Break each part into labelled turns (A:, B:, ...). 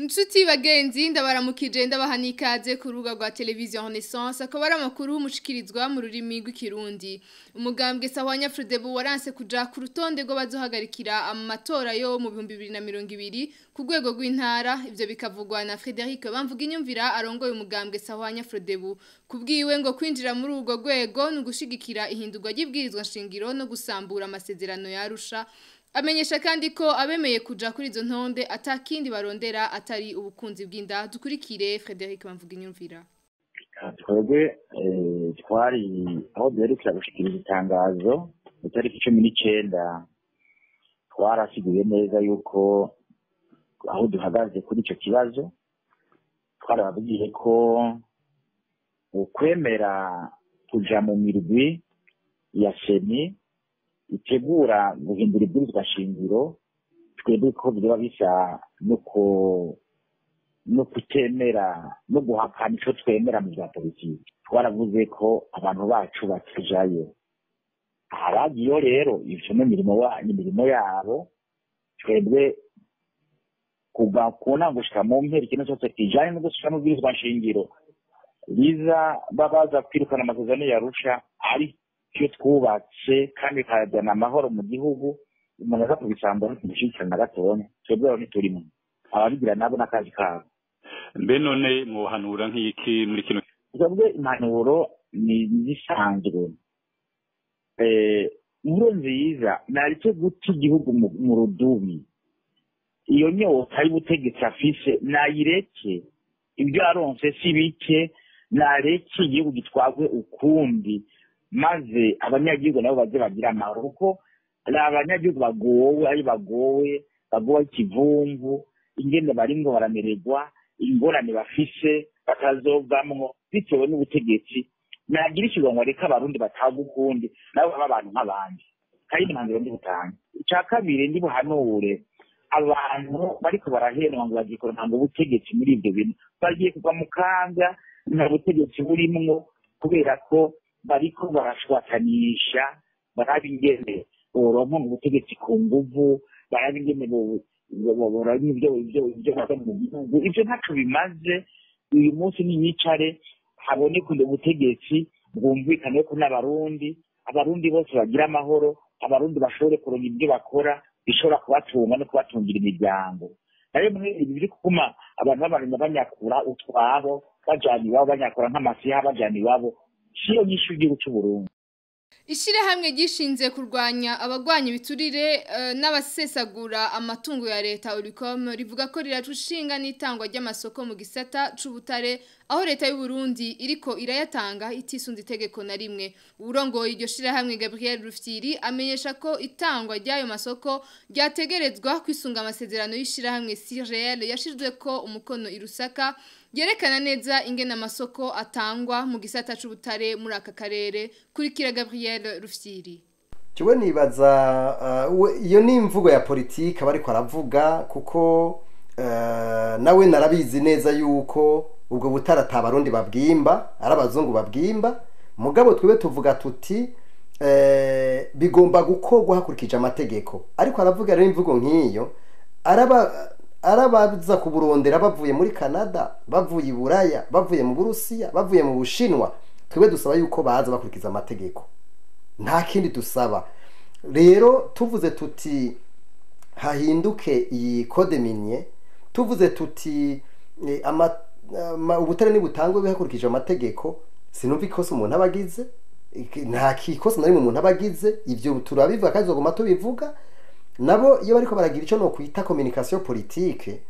A: Nshuti bagenzi, ndabaramukije, ndabaha n'ikaze ku rubuga rwa televiziyo Renaissance. Akaba ari amakuru mushikirizwa mu rurimi rw'Ikirundi. Umugambwe Sahwanya Frodebu waranse kuja ku rutonde rw'abazohagarikira amatora yo mu 2020 ku rwego rw'intara. Ivyo bikavugwa na Frederic Bamvuginyumvira arongoye umugambwe Sahwanya Frodebu. Kubwiwe ngo kwinjira muri urwo rwego ni ugushigikira ihindurwa ry'ibwirizwa nshingiro no gusambura amasezerano ya Arusha. Amenyesha kandi ko abemeye kuja kuri izo ntonde atakindi barondera atari ubukunzi bw'inda. Dukurikire Frederic Bamvuginyumvira.
B: Twebwe twari aho duherukira gushikiriza itangazo itariki 19, twarasiguye neza yuko aho duhagaze kuri ico kibazo. Twarababwiye ko ukwemera kuja mu mirwi ya CENI itegura guhindura ibwirizwa shingiro, twebwe ko biba bisa no kutemera no guhakana ico twemera mu vya politiki. Twaravuze ko abantu bacu batujayo. Abagiyo rero, ivyo ni imirimo yabo. Twebwe kuva ku ntango gushika mu mpera, ikintu cyose kijanye no gushika mu bwirizwa nshingiro biza babaza kwirukana amasezerano ya Arusha ari cyo twubatse kandi bikazana amahoro mu gihugu, umuntu aza kubisambura ntitumushyigikira na gatonya. Twebwe rero ntiturimo, ababigira nabo n'akazi kabo.
C: Mbe none mwohanura nk'iki muri kino?
B: Twebwe impanuro ni zisanzwe. Inkuru nziza nareke guta igihugu mu rudubi. Iyo nyota y'ubutegetsi afise nayireke, ibyo yaronse si bike. Nareke igihugu gitwagwe ukundi, maze abanyagihugu nabo baze bagira amahoro, kuko hari abanyagihugu bagowe, ari bagowe, bagowe ikivumvu ingene barimwo baramererwa, ingorane bafise batazovamwo bitewe n'ubutegetsi. Nagira ikigongo reka Abarundi bataga ukundi, nabo baba abantu nk'abandi. Kandi impanuro ndi butange, icya kabiri ndi buhanure abantu bariko barahenwa ngo bagiye kuronka ubutegetsi muri ibyo bintu, bagiye kugwa mu kaga. Nta butegetsi burimwo, kubera ko bariko barashwatanisha, baraba ingene boronka ubutegetsi ku nguvu, baraba ingene boronka ibyo baza mu gihugu. Ibyo ntaco bimaze. Uyu munsi niyicare haboneke ubutegetsi bwumvikane ko n'Abarundi, Abarundi bose bagira amahoro, Abarundi bashobore kuronka ibyo bakora bishobora kubatunga no kubatungira imiryango. Nayo muri ibi biri kuguma abantu babarunda banyakura utwabo, bajana iwabo, banyakura nk'amasiha bajana iwabo, siyo nyishu y'igihugu c'Uburundi.
A: Ishirahamwe ryishinze kurwanya abagwanya ibiturire n'abasesagura amatungo ya leta, Olucome, rivuga ko riracushinga n'itangwa ry'amasoko mu gisata c'ubutare, aho leta y'u Burundi iriko irayatanga itisunze itegeko na rimwe. Urongoye iryo shirahamwe, Gabriel Rufyiri, amenyesha ko itangwa ry'ayo masoko ryategerezwa kwisunga amasezerano y'ishirahamwe CIRGL yashizwe ko umukono i Lusaka, yerekana neza ingene amasoko atangwa mu gisata c'ubutare muri aka karere. Kurikira Gabriel Rufyiri.
D: Jewe nibaza iyo ni imvugo ya politike aba ariko aravuga, kuko nawe narabizi neza yuko ubwo butare ata Barundi babwimba, ari abazungu babwimba. Mugabo twebwe tuvuga tuti bigomba gukorwa hakurikije amategeko. Ariko aravuga rero imvugo nk'iyo, araba arabaza kuburondera bavuye muri Canada, bavuye i Buraya, bavuye mu Burusiya, bavuye mu Bushinwa. Twebwe dusaba yuko baza bakurikiza amategeko, nta kindi dusaba. Rero tuvuze tuti hahinduke iyi code minier, tuvuze tuti ubutare nibutangwe hakurikije amategeko, sinumva ikosa umuntu aba agize. Nta kikosa na rimwe umuntu aba agize. Ivyo turabivuga kandi tuzoguma tubivuga. Nabo iyo bariko baragira ico no kwita communication politique,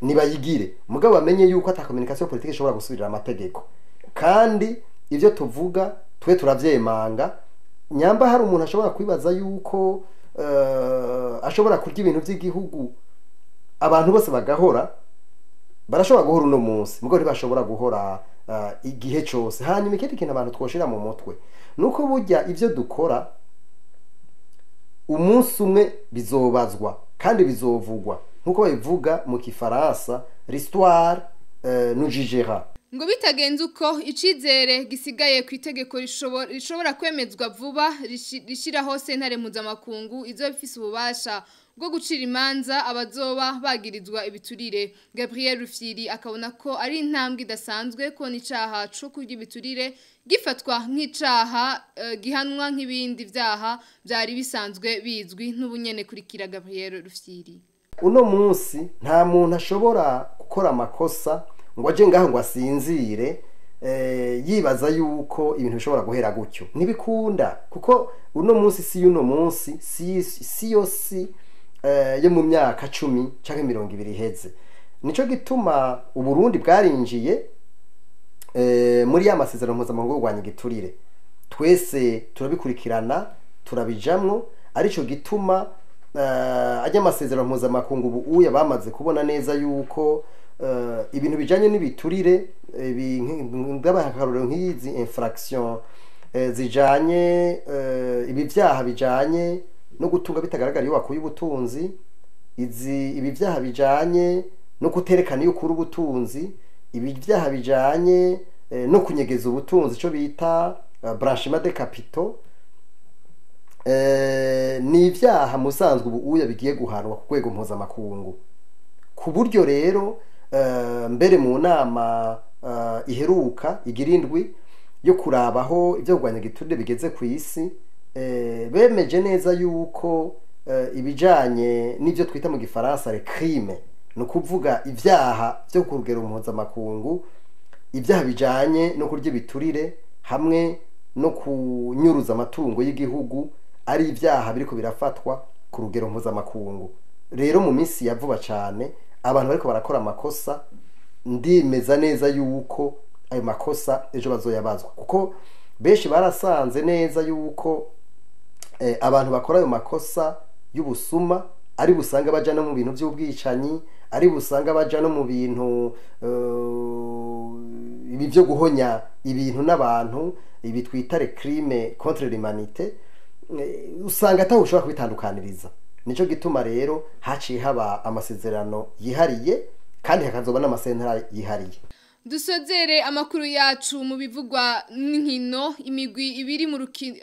D: nibayigire, mugabo bamenye yuko ata communication politique ishobora gusubirira amategeko. Kandi ivyo tuvuga twe turavyemanga. Nyamba hari umuntu ashobora kwibaza yuko ashobora kurya ibintu by'igihugu abantu bose bagahora, barashobora guhora uno munsi, mugabo ntibashobora guhora igihe cose. Hanyuma ikindi kintu abantu twoshira mu mutwe nuko burya ivyo dukora umunsi umwe bizobazwa kandi bizovugwa, nkuko babivuga mu Kifaransa: "L'histoire nous jugera."
A: Ngo bitagenze uko, icizere gisigaye ku itegeko rishobora kwemezwa vuba rishiraho sentare mpuzamakungu izoba ifise ububasha rwo gucira imanza abazoba bagirizwa ibiturire. Gabriel Rufyiri akabona ko ari intambwe idasanzwe ko n'icaha co kurya ibiturire gifatwa nk'icaha gihanwa nk'ibindi vyaha byari bisanzwe bizwi n'ubunyene. Kurikira Gabriel Rufyiri.
D: Uno munsi nta muntu ashobora gukora amakosa ngo aje ngaho ngo asinzire yibaza yuko ibintu bishobora guhera gutyo. Ntibikunda, kuko uno munsi si uno munsi si yo si yo mu myaka 10 canke 20 iheze. Nico gituma Uburundi bwarinjiye muri ya masezerano mpuzamahanga yo kurwanya igiturire. Twese turabikurikirana, turabijamwo, arico gituma ajya amasezerano mpuzamakungu ubu uya bamaze kubona neza yuko ibintu bijanye n'ibiturire, ndabaha nk'izi infraction zijanye ibi vyaha bijanye no gutunga bitagaragara iyo wakuye ubutunzi, izi ibi vyaha bijanye no kuterekana iyo ukura ubutunzi, ibi vyaha bijanye no kunyegeza ubutunzi ico bita blanchiment de capitaux, ni ivyaha musanzwe ubu uya bigiye guhanwa ku rwego mpuzamakungu. Ku buryo rero mbere mu nama iheruka igira indwi yo kurabaho ibyo kurwanya igiturire bigeze ku isi, bemeje neza yuko ibijanye n'ibyo twita mu gifaransa les crimes, ni ukuvuga ivyaha byo ku rugero mpuzamakungu, ibyaha bijanye no kurya ibiturire hamwe no kunyuruza amatungo y'igihugu, ari ibyaha biriko birafatwa ku rugero mpuzamakungu. Rero mu minsi ya vuba cyane abantu bariko barakora amakosa, ndimeza neza yuko ayo makosa ejo bazoyabazwa, kuko benshi barasanze neza yuko abantu bakora ayo makosa y'ubusuma ari busanga baja no mu bintu by'ubwicanyi, ari busanga baja no mu bintu ibi byo guhonya ibintu n'abantu, ibi twita les crimes contre l'humanité, usanga ataho ushobora kubitandukaniriza. Nico gituma rero haciye haba amasezerano yihariye kandi hakazoba n'amasentara yihariye.
A: Dusozere amakuru yacu mu bivugwa n'inkino. Imigwi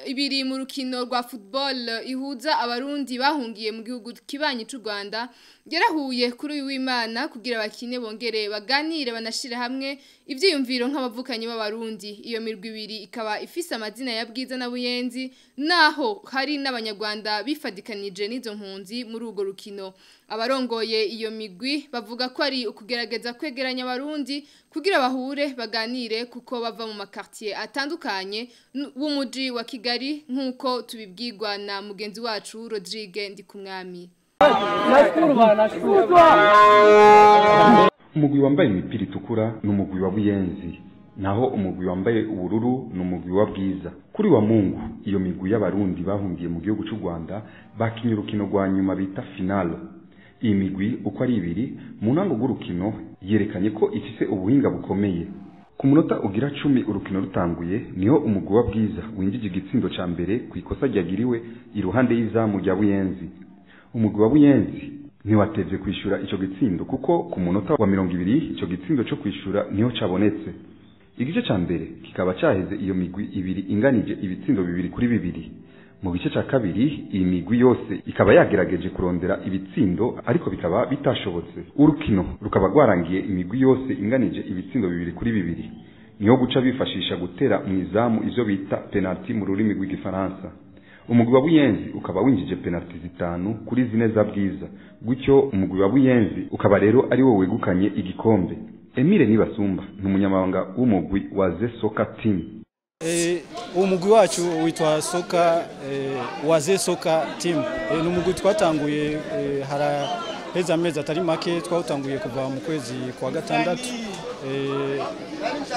A: ibiri mu rukino rwa football ihuza abarundi bahungiye mu gihugu kibanyi c'u Rwanda yarahuye kuri uyu w'Imana kugira bakine bongere baganire banashire hamwe ivyiyumviro nk'abavukanyi b'abarundi. Iyo mirwi ibiri ikaba ifise amazina ya Bwiza na Buyenzi, naho hari n'abanyarwanda bifadikanije n'izo mpunzi muri urwo rukino. Abarongoye iyo migwi bavuga ko ari ukugerageza kwegeranya abarundi kugira bahure baganire, kuko bava mu makartier atandukanye w'umuji wa Kigali, nk'uko tubibwirwa na mugenzi wacu Rodrigue Ndikumwami.
E: Umugwi wambaye imipira itukura ni umugwi wa Buyenzi, naho umugwi wambaye ubururu ni umugwi wa Bwiza. Kuri wa Mungu iyo migwi y'abarundi bahungiye mu gihugu cy'u Rwanda bakinye urukino rwa nyuma bita finale. Iyi migwi uko ari ibiri mu ntango rw'urukino yerekanye ko ifise ubuhinga bukomeye. Ku munota ugira 10 urukino rutanguye niho umugwi wa Bwiza winjije igitsindo ca mbere ku ikosa ryagiriwe iruhande y'izamu rya Buyenzi. Umugwi wa Buyenzi ntiwatevye kwishura ico gitsindo, kuko ku munota wa 20 ico gitsindo co kwishura niho cabonetse. Igice ca mbere kikaba caheze iyo migwi ibiri inganije ibitsindo 2-2. Mu gice ca kabiri iyi migwi yose ikaba yagerageje kurondera ibitsindo, ariko bikaba bitashobotse. Urukino rukaba rwarangiye imigwi yose inganije ibitsindo 2-2. Niho guca bifashisha gutera mu izamu ivyo bita penalty mu rurimi rw'igifaransa. Umugwi wa Buyenzi ukaba winjije penalty 5 kuri 4 za Bwiza. Gutyo umugwi wa Buyenzi ukaba rero ari wo wegukanye igikombe. Emile Nibasumba ni umunyamabanga w'umugwi wa Ze Soccer Team.
F: Umugwi wacu witwa Soka Waze Soccer Team. Ni umugwi twatanguye haraheze amezi atari make, twawutanguye kuva mu kwezi kwa gatandatu.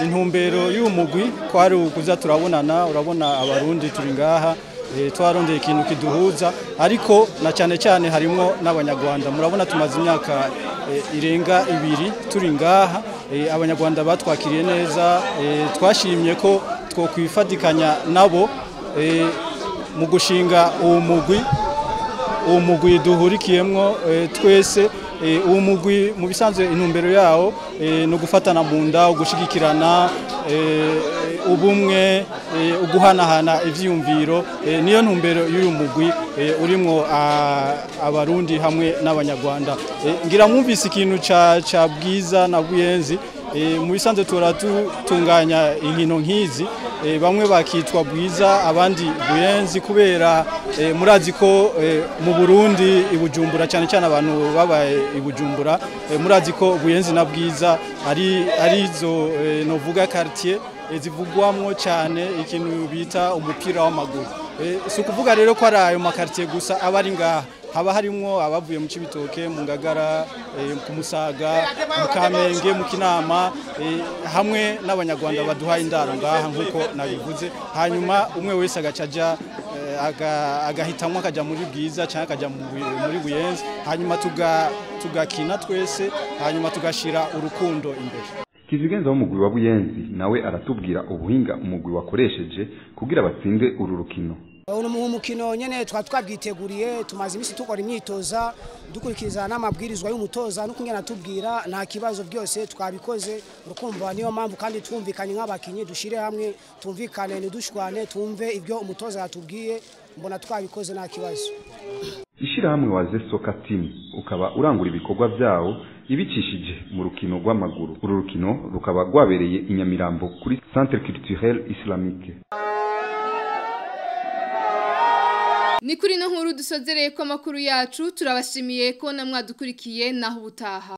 F: Intumbero y'uyu mugwi kwari ukuza turabonana, urabona abarundi turi ngaha, twarondeye ikintu kiduhuza, ariko na cyane cyane harimo n'abanyarwanda. Murabona tumaze imyaka irenga 2 turi ngaha, abanyarwanda batwakiriye neza, twashimye ko twokwifatikanya nabo mu gushinga uwo mugwi duhurikiyemwo twese. Uwo mugwi mu bisanzwe intumbero yawo no gufatana mu nda, gushigikirana, Ubumwe, uguhanahana ivyiyumviro, niyo ntumbero y'uyu mugwi urimwo Abarundi hamwe n'Abanyarwanda. Ngira mwumvise ikintu ca Bwiza na Buyenzi. Mu bisanzwe turatunganya inkino nk'izi, bamwe bakitwa Bwiza abandi Buyenzi, kubera murazi ko mu Burundi i Bujumbura, cyane cyane abantu babaye i Bujumbura, murazi ko Buyenzi na Bwiza ari zo novuga quartier zivugwamwo cyane ikintu bita umupira w'amaguru. Si ukuvuga rero ko ari ayo ma quartier gusa aba ari ngaha, haba harimwo abavuye mu Cibitoke, mu Ngagara, ku Musaga, mu Kamenge, mu Kinama, hamwe n'Abanyarwanda baduhaye indaro ngaha nk'uko nabivuze. Hanyuma umwe wese agaca aja agahitamwo akaja muri Bwiza cyangwa akaja muri Buyenzi, hanyuma tugakina twese, hanyuma tugashira urukundo imbere.
E: Kizigenza w'umugwi wa Buyenzi nawe aratubwira ubuhinga umugwi wakoresheje kugira batsinde uru rukino.
G: Uno mukino nyene twabwiteguriye, tumaze iminsi dukora imyitoza, dukurikiza n'amabwirizwa y'umutoza n'ukungena atubwira. Nta kibazo, byose twabikoze, urukumva niyo mpamvu kandi twumvikanye nk'abakinyi, dushire hamwe, tumvikane, ntidushwane, tumve ibyo umutoza yatubwiye. Mbona twabikoze, nta kibazo.
E: Ishirahamwe Waze Soccer Team ukaba urangura ibikorwa vyawo ibicishije mu rukino rw'amaguru. Uru rukino rukaba rwabereye i Nyamirambo kuri Centre Culturel Islamique.
A: Ni kuri no nkuru dusozereye ko amakuru yacu. Turabashimiye ko namwadukurikiye, naho ubutaha.